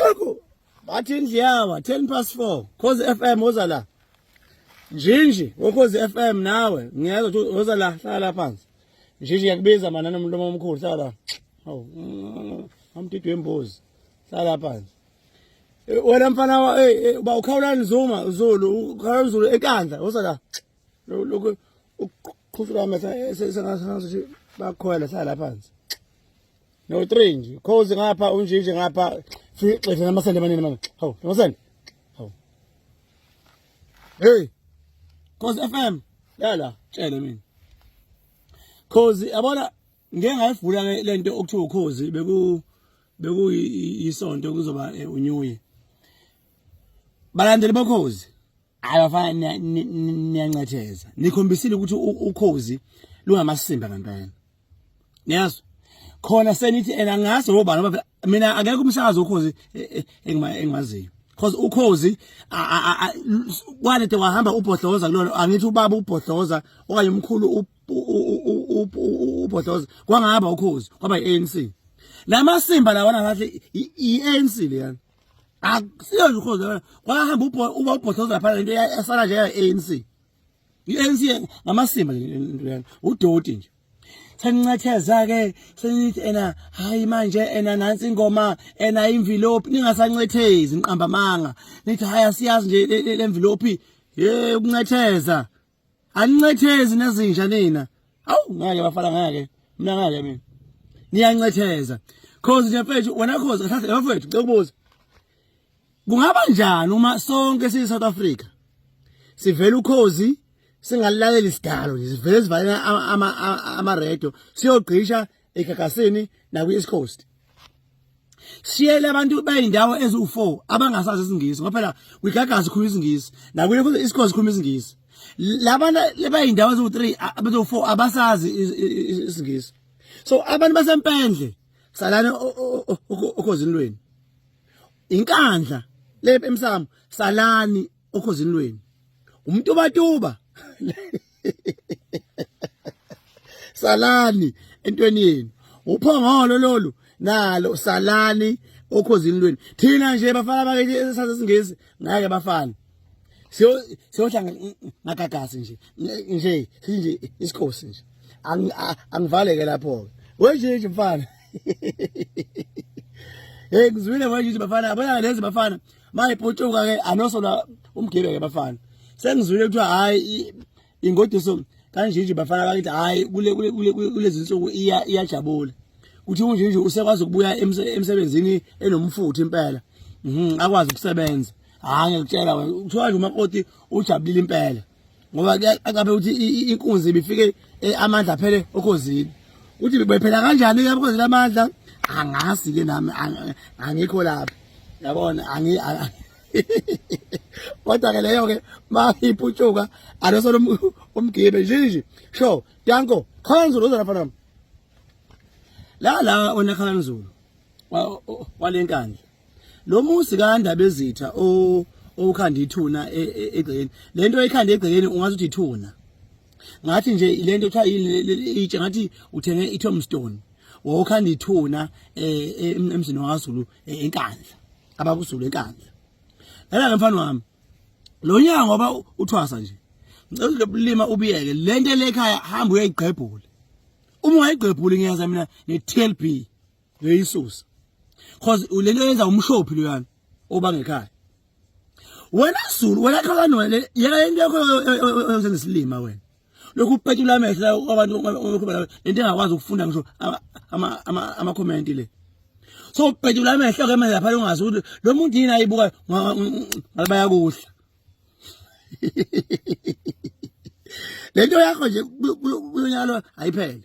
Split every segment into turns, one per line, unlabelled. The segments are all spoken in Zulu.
Lokhu bathi indlu yawa 10 past 4 Khozi FM woza la. Njinji wokhozi FM nawe ngiyezwa ukuthi woza la hlala phansi. Njinji ngiyakubiza mana nomlomo omkhulu hlala la. Hawu amdidi wembuzi hlala phansi. Eh, wena mfana wa hey eh, uba ukhawulani Zuma Zulu ukhawulani Zulu enkandla woza la. Lokhu ukuqhusula amehlo sengathi bakhwela hlala phansi. No 3 nje. Khozi ngapha unjinje ngapha fixefe namasende amaningi manje. Hawu, namasende. Hawu. Hey. Khozi FM. Yala, tshele mina. Khozi yabona ngeke ngayivula ke lento okuthiwa ukhozi beku bekuyisonto kuzoba eh, unyuye. Balandeli bokhozi hayi bafana niyancetheza nikhombisile ukuthi ukhozi lungamasimba ngempela niyazi khona senithi ena ngazi obani ngoba mina akekho umsakazo ukhozi e, e, engimaziyo because ukhozi kwanede wahamba ubhodloza kulona angithi ubaba ubhodloza okanye umkhulu ubhodloza kwangaba ukhozi kwaba i-ANC lamasimba lawana ngathi i-ANC leyana akusiyo nje ukhozi lona kwahamba uba ubhodloza lapha lento yasala nje ya-ANC i-ANC ngamasimba nje into yana udoti nje senincetheza-ke senithi ena hayi manje ena nansi ingoma ena imvilophi ningasancethezi niqamba amanga nithi hayi asiyazi nje le mvilophi ye ukuncetheza Anincethezi nezinja nina. Awu ngeke bafana ngeke. Mina ngeke mina. Niyancetheza. Cause nje mfethu wena cause kahle mfethu ngicela ukubuza. Kungaba njani uma sonke siyi South Africa sivela ukhozi singalilaleli isidalo nje sivele sivalele ama ama radio siyogqisha egagasini nakwi East Coast. Siyele abantu bayindawo eziwu4 abangasazi isingisi ngoba phela kwigagasi khuluma isingisi nakuye isikhozi khuluma isingisi labana lebayindawo eziwu3 abezu4 abasazi isingisi so abantu basempendle salani okhozini lweni inkandla le emsamo salani okhozini lweni umtubatuba salani entweni yenu uphongolo lolu nalo salani okhozini lweni thina nje bafana bakithi esazi isingisi ngeke bafana siyo siyohlanga ngagagasi nje nje nje isikhosi nje angivaleke lapho ke wenje nje mfana hey ngizwile manje ukuthi bafana yabona lezi bafana mayiputshuka ke anosola umgibe ke bafana sengizwile kuthiwa hayi ingoduso kanjinji bafana bakithi hayi kule kule kulezi nsuku iya iyajabula kuthi unjinji usekwazi ukubuya emsebenzini enomfutho impela mhm akwazi ukusebenza hayi ngikutshela wena kuthiwa nje umakoti ujabulile impela ngoba kuyacabe ukuthi inkunzi ibifike eh, amandla aphele okhozini uthi bephela kanjani ke okhozini amandla angazi ke nami angikho lapha yabona angi kodwa ke leyo ke mayiputshuka alosolo um, umgibe nje sho danko khanzulu uza lapha nami la la ona khanzulu walenkandla lo muzi kaNdabezitha o owukhanda ithuna e, e, egcekeni lento oyikhanda egcekeni ungathi uthi ithuna ngathi nje lento kuthiwa itshe ngathi uthenge i-tombstone wawukhanda ithuna eh, emzini wakwaZulu enkandla abakuzulu enkandla lana ke mfana wami lo nyaka ngoba uthwasa nje ngicela lobulima ubiyeke lento lekhaya hamba uyayigqebhula uma ungayigqebhuli ngiyaza mina ne-TLB ngiyisusa cause lento yenza umshophi loyana obangekhaya wena Zulu wena khalani wena yeka into yakho yozengisilima wena lokhu upetula amehlo abantu lento engakwazi ukufunda ngisho ama ama ama comment le so upetula amehlo ke manje lapha ungazi ukuthi lo muntu yini ayibuka ngabe bayakuhla lento yakho nje kunyalo ayiphele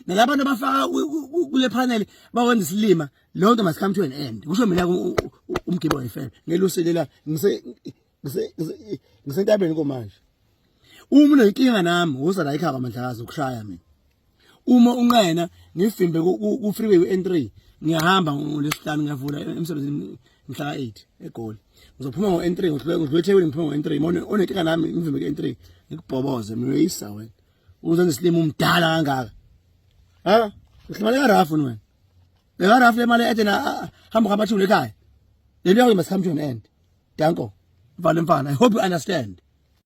nalabantu abafaka kule panel bawenza isilima lonke must come to an end kusho mina umgibo wefebe ngeluselela ngise ngisentabeni komanje uma unenkinga nami woza la ekhaya kwamandlakazi ukushaya mina uma unqena ngifimbe ku freeway u-N3 ngiyahamba ngolesihlanu ngiyavula emsebenzini mhla ka-8 egoli ngizophuma ngo-N3 ngidlule eThekwini ngiphuma ngo-N3 onenkinga nami ngivimbe ku-N3 ngikubhoboze mina uyisa wena uzenza isilima umdala kangaka ha uhlangana karafu wena bekarafu le mali ethe na hamba ngamathule ekhaya Lento yakho must come to an end. Danko. Vale mfana, I hope you understand.